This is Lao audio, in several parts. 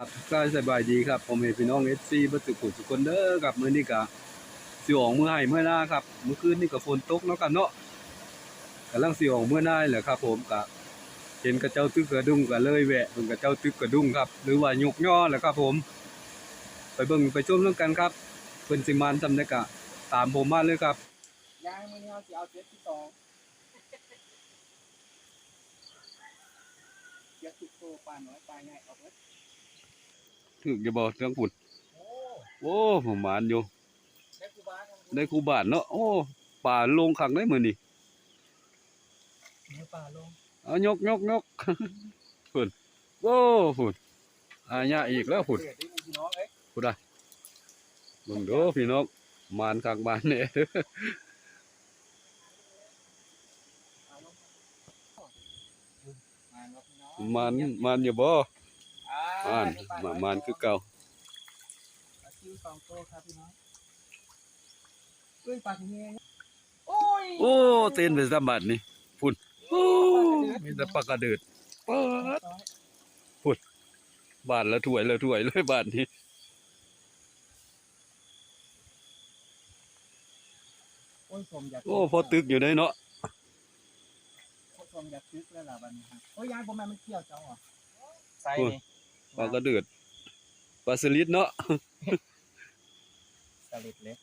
ครับ ກະສະບາຍດີຄັບ ພໍ່ແມ່ພີ່ນ້ອງເອັຟຊີ ເບິດທຸກຜູ້ທຸກຄົນເດີຄັບ. ມື້ນີ້ກະຊິອອກເມືອໄຮ່ເມືອນາຄັບ ມື້ຄືນນີ້ກະຝົນຕົກເນາະຄັບເນາະ ກຳລັງຊິອອກເມືອນາແຫຼະຄັບຜົມ. ກະເຫັນເຂົາເຈົ້າຕຶກກະດຸງ ກະເລີຍແວະເບິ່ງເຂົາເຈົ້າຕຶກກະດຸງຄັບ ຫຼືວ່າຍົກຍໍແຫຼະຄັບຜົມ. ໄປເບິ່ງໄປຊົມນຳກັນຄັບ ເພິ່ນຊິໝານສ່ຳໃດກະຕາມຜົມມາເລີຍຄັບ. ຍາຍ ມື້ນີ້ເຮົາຊິເອົາເຈັດສິບສອງ ເຈັດສິບໂຕ ປານ້ອຍປາໃຫຍ່ເອົາເບິດ. ຖືກຢູ່ບໍ່ທາງພຸ້ນ? ໂອ້ ໂອ້ ໝານຢູ່ ໄດ້ຄູ່ບາດ ໄດ້ຄູ່ບາດເນາະ. ໂອ້ ປາລົງຄັກເດ້ມື້ນີ້ ເອົາ ຍົກ ຍົກ ຍົກ ພຸ້ນ ໂອ້ ພຸ້ນ ອາຍະອີກແລ້ວພຸ້ນ ພຸ້ນນະ. ເບິ່ງເດີພີ່ນ້ອງ ໝານຄັກໝານແນ່. ໝານ ໝານຢູ່ບໍ່? ອ່ານ ມາ ໝານຄືເກົ່າ. ປາຊິວສອງໂຕຄັບພີ່ນ້ອງ. ເອີຍ ປາຊິວໃຫຍ່. ໂອ້ຍ ໂອ້ ເຕັ້ນໄປຊະບາດນີ້ ພຸ້ນ ໂອ້ ມີແຕ່ປາກະເດີດ ປາດ ພຸ້ນ ບາດລະຖ້ວຍລະຖ້ວຍເລີຍບາດນີ້. ໂອ້ຍ ຜົມຢາກ ໂອ້ ພໍຕຶກຢູ່ເດ້ເນາະ ໂອ້ຍ ຜົມຢາກຕຶກແລ້ວລະບາດນີ້. ໂອ້ຍ ຍາຍ ບໍ່ແມ່ນມັນກ່ຽວເຈົ້າຫວາ? ໃສ່ນີ້ ປາກະເດີດ ປາສະລິດເນາະ ສະລິດເລີຍ.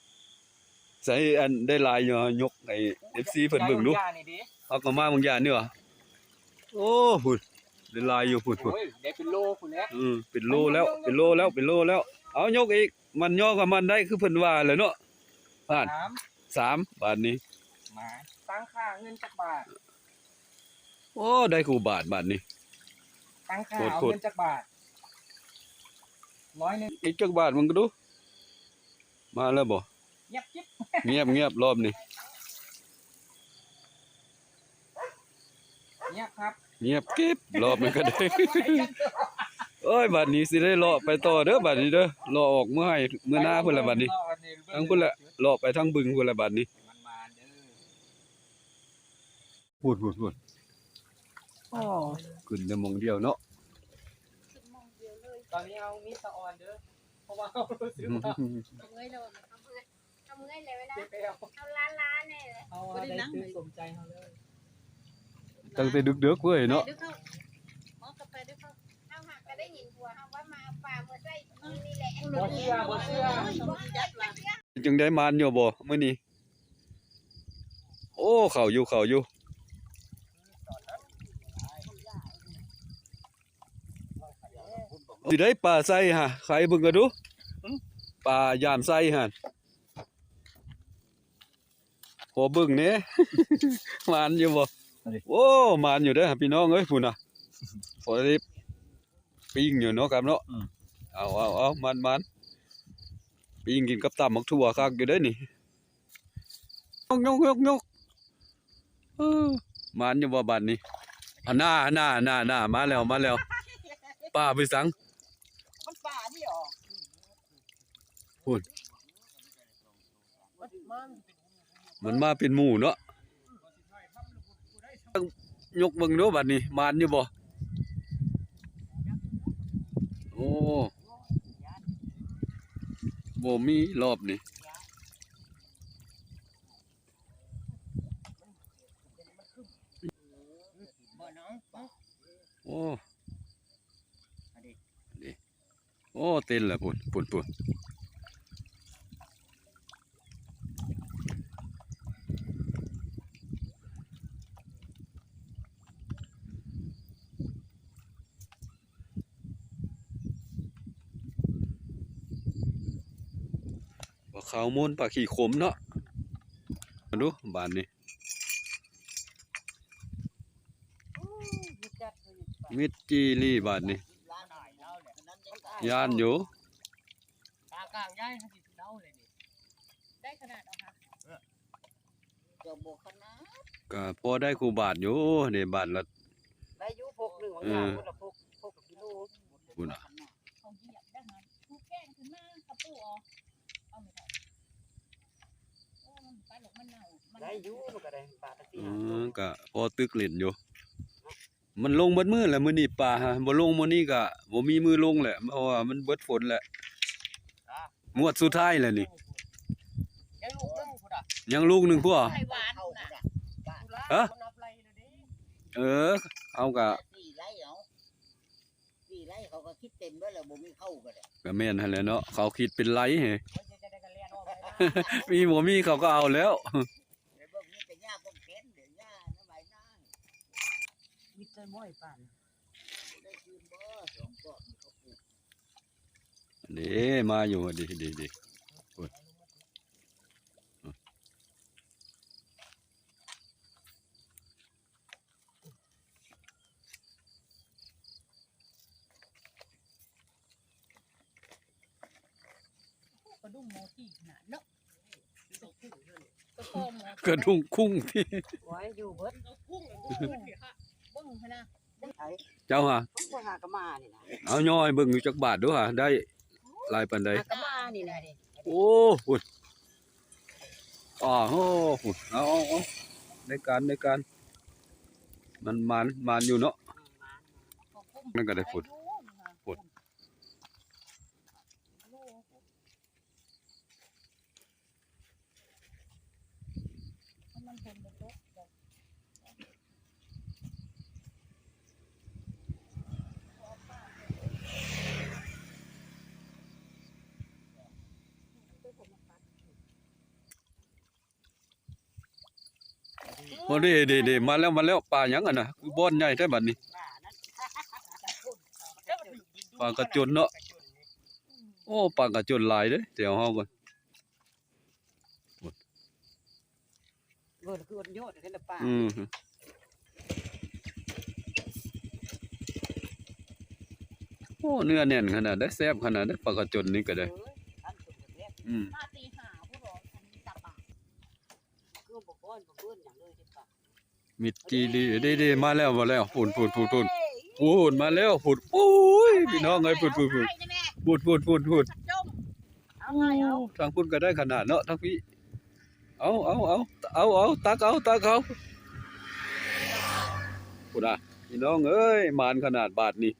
ໃສ່ ອັນ ໄດ້ຫຼາຍຢູ່ ຍົກໃຫ້ເອັຟຊີເພິ່ນເບິ່ງດູ. ເຮົາກໍມາບາງຢ່າງນີ້ຫວາ? ໂອ້ ພຸ້ນ ໄດ້ຫຼາຍຢູ່ພຸ້ນ ໂອ້ຍ ໄດ້ເປັນໂລພຸ້ນແຫຼະ. ອື ເປັນໂລແລ້ວ ເປັນໂລແລ້ວ ເປັນໂລແລ້ວ. ເອົາ ຍົກອີກ ມັນຍໍກັບມັນໄດ້ ຄືເພິ່ນວ່າແຫຼະເນາະ. ຜ່ານ ສາມ ສາມ ບາດນີ້ ມາ ຕັ້ງຄ່າເງິນຈັກບາດ? ໂອ້ ໄດ້ຄູ່ບາດບາດນີ້ ຕັ້ງຄ່າ ເອົາເງິນຈັກບາດ? ຮ້ອຍໜຶ່ງ ອີກຈັກບາດເບິ່ງກະດູ. ມາແລ້ວບໍ່? ງຽບ ງຽບ ງຽບ ງຽບ ລອບນີ້ ງຽບຄັບ ງຽບກິບ ລອບນີ້ກະໄດ້. ໂອ້ຍ ບາດນີ້ຊິໄດ້ເລາະໄປຕໍ່ເດີບາດນີ້ເດີ ເລາະອອກເມືອໄຮ່ເມືອນາພຸ້ນລະບາດນີ້ ທາງພຸ້ນລະ ເລາະໄປທາງບຶງພຸ້ນລະບາດນີ້ ມັນມາເດີ. ພຸ້ນ ພຸ້ນ ພຸ້ນ ອໍ ຂຶ້ນແຕ່ໝ່ອງດຽວເນາະ ຂຶ້ນໝ່ອງດຽວເລີຍ. ຕອນນີ້ເຮົາມີສະອອນເດີ ເພາະວ່າເຮົາຮູ້ສຶກວ່າ ເມື່ອຍແລ້ວ ເມື່ອຍ ເມື່ອຍແລ້ວເວລາ ເຈັບແອວ ເຮົາລ້າໆແນ່ ເຮົາໄດ້ຄືສົມໃຈເຮົາເລີຍ. ຕັ້ງແຕ່ດຶກໆເວີຍເນາະ ເຮົາຫາກກະໄດ້ຍິນຜົວເຮົາວ່າມາເອົາປາເມືອໃສ່ມື້ນີ້ແຫຼະ. ບໍ່ເຊື່ອ ບໍ່ເຊື່ອ ຈັ່ງໃດ ໝານຢູ່ບໍ່ມື້ນີ້? ໂອ້ ເຂົ້າຢູ່ ເຂົ້າຢູ່. ຊິໄດ້ປາໃສ່ຫະ ໃຄເບິ່ງກະດູ ປາຢາມໃສ່ຫັ້ນ ຂໍເບິ່ງແດ່ ໝານຢູ່ບໍ່? ໂອ້ ໝານຢູ່ເດີພີ່ນ້ອງເອີຍ ພຸ້ນນະ ພໍໄດ້ປີ້ງຢູ່ເນາະຄັບເນາະ. ເອົາ ເອົາ ເອົາ ໝານໆ ປີ້ງກິນກັບຕຳໝາກຖົ່ວຄັກຢູ່ເດ້ນີ້. ຍົກ ຍົກ ຍົກ ຍົກ ເອີ ໝານຢູ່ບໍ່ບາດນີ້? ອັນນ່າ ອັນນ່າ ອັນນ່າ ອັນນ່າ ມາແລ້ວ ມາແລ້ວ ປາໄປສັງ? ມັນປານີ້ຫວາ? ພຸ້ນ ມັນມາເປັນໝູ່ເນາະ. ຍົກເບິ່ງດູບາດນີ້ ໝານຢູ່ບໍ່? ໂອ້ ບໍ່ມີລອບນີ້. ໂອ້ ໂອ້ ເຕັ້ນລະພຸ້ນ ພຸ້ນ ພຸ້ນ. ປາຂາວມູນ ປາຂີ້ຂົມເນາະ. ມາດູບາດນີ້ ມິດຈີ່ລີບາດນີ້ ຢ້ານຢູ່. ກາງໆ ຍາຍ ເຮົາຊິເດົາເລີຍນີ້ ໄດ້ຂະໜາດເອົາຫາ ກະພໍໄດ້ຄູ່ບາດຢູ່ເດ້ ບາດລະ ໄດ້ຢູ່ ພົກໜຶ່ງ ເອີ ບາງຢ່າງ ຄົນລະພົກ ພົກກະກິໂລ ພຸ້ນນະ ເຂົາຢຽບໄດ້ຫັ້ນ ຜູ້ແກງຂຶ້ນມາກະປູອອກ ເອົາໄປເອົາ ໂອ້ ມັນໄປແລ້ວມັນເນົ່າ ໄດ້ຢູ່ ມັນກະໄດ້ບາດລະສີ່ຫ້າໂຕ ກະພໍຕຶກຫຼິ້ນຢູ່. ມັນລົງເບິດມື້ແຫຼະ ມື້ນີ້ປາຫາບໍ່ລົງ ມື້ນີ້ກະບໍ່ມີມື້ລົງແຫຼະ ເພາະວ່າມັນເບິດຝົນແຫຼະ ງວດສຸດທ້າຍແຫຼະນີ້ ຍັງລູກໜຶ່ງພຸ້ນນະ ຍັງລູກໜຶ່ງພຸ້ນ ໄຂ່ຫວານພຸ້ນນະ ຮະ ເອີ ເຮົາກະ ສີ່ໄຮ່ເອົາ ສີ່ໄຮ່ເຂົາກໍຄິດເຕັມເບິດແລ້ວ ບໍ່ມີເຂົ້າກໍໄດ້ ກໍແມ່ນຫັ້ນແຫຼະເນາະ ເຂົາຄິດເປັນໄຮ່ ມີບໍ່ມີເຂົາກໍເອົາແລ້ວ ໄປເບິ່ງມີແຕ່ຫຍ້າກົກແກນ ເດ ຫຍ້ານະໃບນາ ມີແຕ່ໝ້ອຍປານ ໄດ້ຄືນບໍ່ ສອງກອກນີ້ເຂົາປູກ ເດ້ ມາຢູ່ ເດ້ ເດ້ ເດ້ ໂອ້ຍ ກະດຸ້ງໝໍຕີຂະໜາດເນາະ ກະດຸ້ງຄຸ້ງຕິ ໂອ້ຍ ຢູ່ເບິດ ເບິ່ງຫັ້ນນະ ເຈົ້າຫາ ເອົາຍ່ອຍເບິ່ງຢູ່ຈັກບາດດູຫາ ໄດ້ຫຼາຍປານໃດ ກະມານີ້ແຫຼະ ໂອ້ ພຸ້ນ ອ້າໂຫ ພຸ້ນ ເອົາ ເອົາ ເອົາ ໄດ້ການ ໄດ້ການ ມັນໝານ ໝານຢູ່ເນາະ ນັ້ນກະໄດ້ ພຸ້ນ ພຸ້ນ ໂອ້ ເດ້ ເດ້ ເດ້ ມາແລ້ວ ມາແລ້ວ ປາຫຍັງຫັ້ນນະ ຄືບ່ອນໃຫຍ່ແທ້ບັດນີ້ ປາກະຈົນເນາະ ໂອ້ ປາກະຈົນຫຼາຍເດ້ ແຖວເຮົາພຸ້ນ ເບິ່ງຄືອດໂຍດແທ້ລະປາ ອືມ ໂອ້ ເນື້ອແໜ້ນຂະໜາດໃດ ແຊບຂະໜາດໃດ ປາກະຈົນນີ້ກະໄດ້ ເອີຍ ອືມ ມາຕີຫ້າພຸ້ນເນາະ ອັນນີ້ຕັບບາດ ຄືບໍ່ກ້ອນບໍ່ເບິ່ນຫຍັງເລີຍເດ້ປາ ມິດຈີ່ດີ ເດ້ໆ ມາແລ້ວ ມາແລ້ວ ພຸ້ນໆໆໆ ພຸ້ນ ມາແລ້ວ ພຸ້ນ ໂອ້ຍ ພີ່ນ້ອງເອີຍ ພຸ້ນໆໆ ພຸ້ນ ພຸ້ນ ພຸ້ນ ພຸ້ນ ເອົາ ໂອ້ ທາງພຸ້ນກະໄດ້ຂະໜາດເນາະ ທາງພີ້ ເອົາ ເອົາ ເອົາ ຕັກເອົາ ຕັກເອົາ ພຸ້ນນະ ພີ່ນ້ອງເອີຍ ໝານຂະໜາດບາດນີ້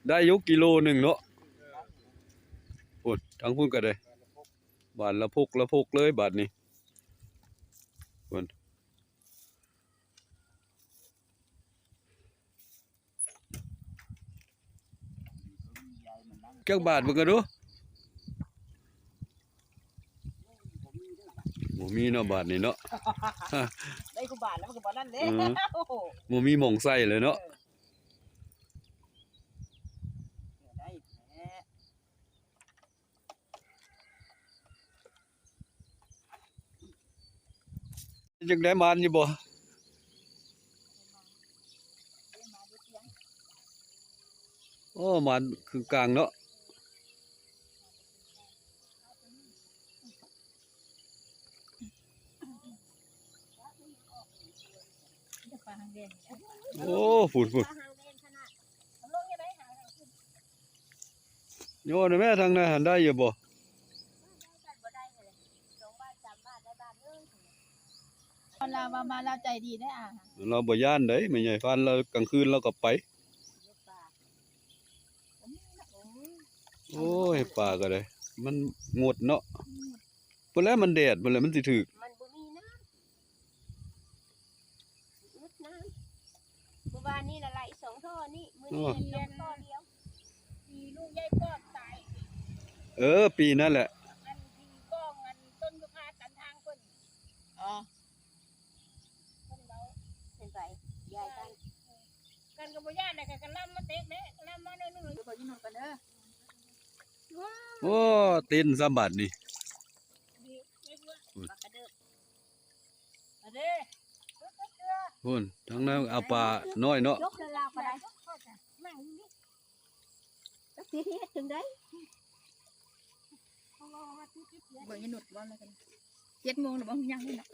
ໄດ້ຢູ່ກິໂລໜຶ່ງເນາະ ພຸ້ນ ທາງພຸ້ນກະໄດ້ ບາດລະພົກລະພົກເລີຍບາດນີ້ ພຸ້ນ ຈັກບາດເບິ່ງກະດູ ບໍ່ມີເນາະບາດນີ້ເນາະ ໄດ້ຄູ່ບາດແລ້ວມັນກະບໍ່ນັ້ນເດ້ ອືມ ບໍ່ມີໝ່ອງໃສ່ເລີຍເນາະ ເອີ ໄດ້ແທ້. ຈັ່ງໃດ ໝານຢູ່ບໍ່? ໂອ້ ໝານເຄິ່ງກາງເນາະ. ໂອ້ ພຸ້ນໆ. ໂຍນແມ່ທາງນັ້ນຫັ້ນໄດ້ຢູ່ບໍ່? ລາວວ່າມາລາວໃຈດີເດ້ອາ. ລາວບໍ່ຢ້ານໃດ ແມ່ໃຫຍ່ພານລາວ ກາງຄືນລາວກໍໄປ. ໂອ້ຍ ປາກໍໄດ້ ມັນງົດເນາະ. ພຸ້ນແຫຼະ ມັນແດດພຸ້ນແຫຼະ ມັນຊິຖືກ. ມັນບໍ່ມີນ້ຳ ອຶດນ້ຳ. ມື້ວານນີ້ລະໄຫຼສອງທໍ່ນີ້ ມື້ນີ້ລົງທໍ່ດຽວ. ປີລູກໃຫຍ່ປອບຕາຍ. ເອີ ປີນັ້ນແຫຼະ ອັນທີ່ກ້ອງອັນຕົ້ນຢູຄາຕັນທາງເພິ່ນ. ອໍ ເພິ່ນເວົ້າ ເພິ່ນໄປ ຍາຍກັນ ກັນກໍບໍ່ຢ້ານແຫຼະ ກະກະລຳມາເຕັກເດ້ ກະລຳມາໜ້ອຍໜຶ່ງ. ເດີ ຂໍກິນນຳກັນເດີ. ໂອ້ ເຕັ້ນຊະບາດນີ້. ພຸ້ນ ທາງນັ້ນເອົາປານ້ອຍເນາະ. ເບິ່ງຍານຸດເວົ້າແລ້ວກັນ ເຈັດໂມງແລ້ວບໍ່? ຍັງເນາະ.